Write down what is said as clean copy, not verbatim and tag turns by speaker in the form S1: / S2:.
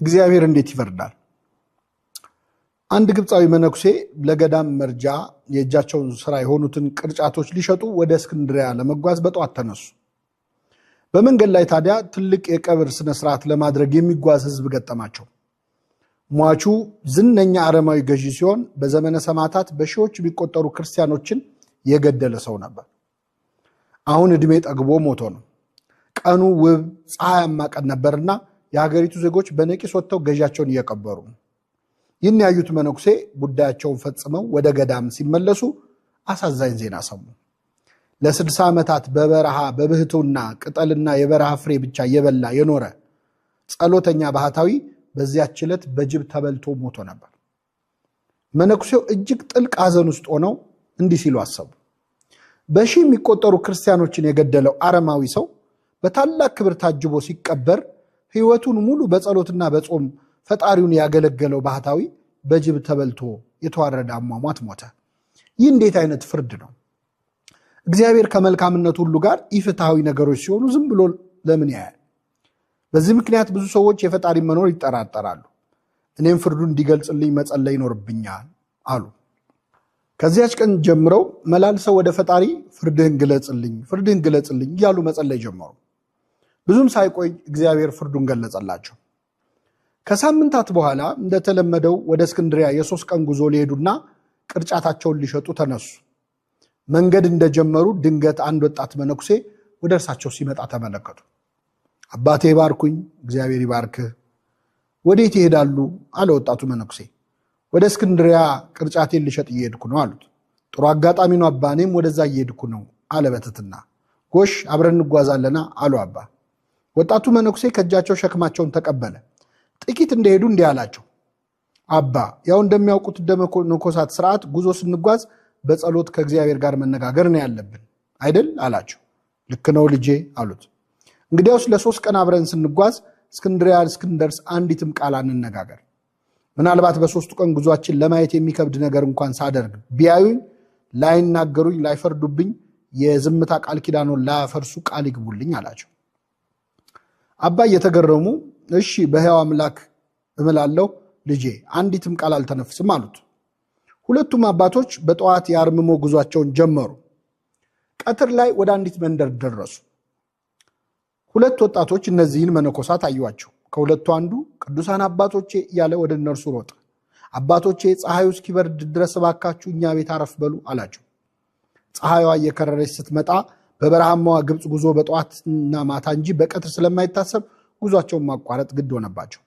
S1: እግዚአብሔር እንዴት ይፈርዳል? አንድ ግብፃዊ መነኩሴ ለገዳም መርጃ የእጃቸውን ስራ የሆኑትን ቅርጫቶች ሊሸጡ ወደ እስክንድሪያ ለመጓዝ በጠዋት ተነሱ። በመንገድ ላይ ታዲያ ትልቅ የቀብር ስነስርዓት ለማድረግ የሚጓዝ ሕዝብ ገጠማቸው። ሟቹ ዝነኛ አረማዊ ገዢ ሲሆን በዘመነ ሰማዕታት በሺዎች የሚቆጠሩ ክርስቲያኖችን የገደለ ሰው ነበር። አሁን ዕድሜ ጠግቦ ሞቶ ነው። ቀኑ ውብ ፀሐያማ ቀን ነበርና የሀገሪቱ ዜጎች በነቂስ ወጥተው ገዢያቸውን እየቀበሩ ነው። ይህን ያዩት መነኩሴ ጉዳያቸውን ፈጽመው ወደ ገዳም ሲመለሱ አሳዛኝ ዜና ሰሙ። ለ60 ዓመታት በበረሃ በብህትውና ቅጠልና የበረሃ ፍሬ ብቻ እየበላ የኖረ ጸሎተኛ ባህታዊ በዚያች ዕለት በጅብ ተበልቶ ሞቶ ነበር። መነኩሴው እጅግ ጥልቅ ሐዘን ውስጥ ሆነው እንዲህ ሲሉ አሰቡ። በሺህ የሚቆጠሩ ክርስቲያኖችን የገደለው አረማዊ ሰው በታላቅ ክብር ታጅቦ ሲቀበር ሕይወቱን ሙሉ በጸሎትና በጾም ፈጣሪውን ያገለገለው ባህታዊ በጅብ ተበልቶ የተዋረደ አሟሟት ሞተ። ይህ እንዴት አይነት ፍርድ ነው? እግዚአብሔር ከመልካምነት ሁሉ ጋር ኢፍትሐዊ ነገሮች ሲሆኑ ዝም ብሎ ለምን ያያል? በዚህ ምክንያት ብዙ ሰዎች የፈጣሪ መኖር ይጠራጠራሉ። እኔም ፍርዱን እንዲገልጽልኝ መጸለይ ይኖርብኛል አሉ። ከዚያች ቀን ጀምረው መላልሰው ወደ ፈጣሪ ፍርድህን ግለጽልኝ፣ ፍርድህን ግለጽልኝ እያሉ መጸለይ ጀመሩ። ብዙም ሳይቆይ እግዚአብሔር ፍርዱን ገለጸላቸው። ከሳምንታት በኋላ እንደተለመደው ወደ እስክንድሪያ የ3 ቀን ጉዞ ሊሄዱና ቅርጫታቸውን ሊሸጡ ተነሱ። መንገድ እንደጀመሩ ድንገት አንድ ወጣት መነኩሴ ወደ እርሳቸው ሲመጣ ተመለከቱ። አባቴ ባርኩኝ፣ እግዚአብሔር ይባርክህ። ወዴት ይሄዳሉ? አለ ወጣቱ መነኩሴ። ወደ እስክንድሪያ ቅርጫቴን ልሸጥ እየሄድኩ ነው አሉት። ጥሩ አጋጣሚ ነው አባ፣ እኔም ወደዛ እየሄድኩ ነው አለ በትህትና። ጎሽ አብረን እንጓዛለና አሉ አባ። ወጣቱ መነኩሴ ከእጃቸው ሸክማቸውን ተቀበለ። ጥቂት እንደሄዱ እንዲህ አላቸው፣ አባ ያው እንደሚያውቁት እንደ መነኮሳት ስርዓት ጉዞ ስንጓዝ በጸሎት ከእግዚአብሔር ጋር መነጋገር ነው ያለብን አይደል አላቸው። ልክ ነው ልጄ አሉት። እንግዲያውስ ለ3 ቀን አብረን ስንጓዝ እስክንድሪያ እስክንደርስ አንዲትም ቃል አንነጋገር። ምናልባት በ3ቱ ቀን ጉዟችን ለማየት የሚከብድ ነገር እንኳን ሳደርግ ቢያዩኝ ላይናገሩኝ፣ ላይፈርዱብኝ፣ የዝምታ ቃል ኪዳኑን ላያፈርሱ ቃል ይግቡልኝ አላቸው። አባ እየተገረሙ እሺ በሕያው አምላክ እምላለሁ ልጄ አንዲትም ቃል አልተነፍስም አሉት። ሁለቱም አባቶች በጠዋት የአርምሞ ጉዟቸውን ጀመሩ። ቀትር ላይ ወደ አንዲት መንደር ደረሱ። ሁለት ወጣቶች እነዚህን መነኮሳት አዩአቸው። ከሁለቱ አንዱ ቅዱሳን አባቶቼ እያለ ወደ እነርሱ ሮጠ። አባቶቼ ፀሐዩ እስኪበርድ ድረስ እባካችሁ እኛ ቤት አረፍ በሉ አላቸው። ፀሐይዋ እየከረረች ስትመጣ በበረሃማዋ ግብፅ ጉዞ በጠዋትና ማታ እንጂ በቀትር ስለማይታሰብ ጉዟቸውን ማቋረጥ ግድ ሆነባቸው።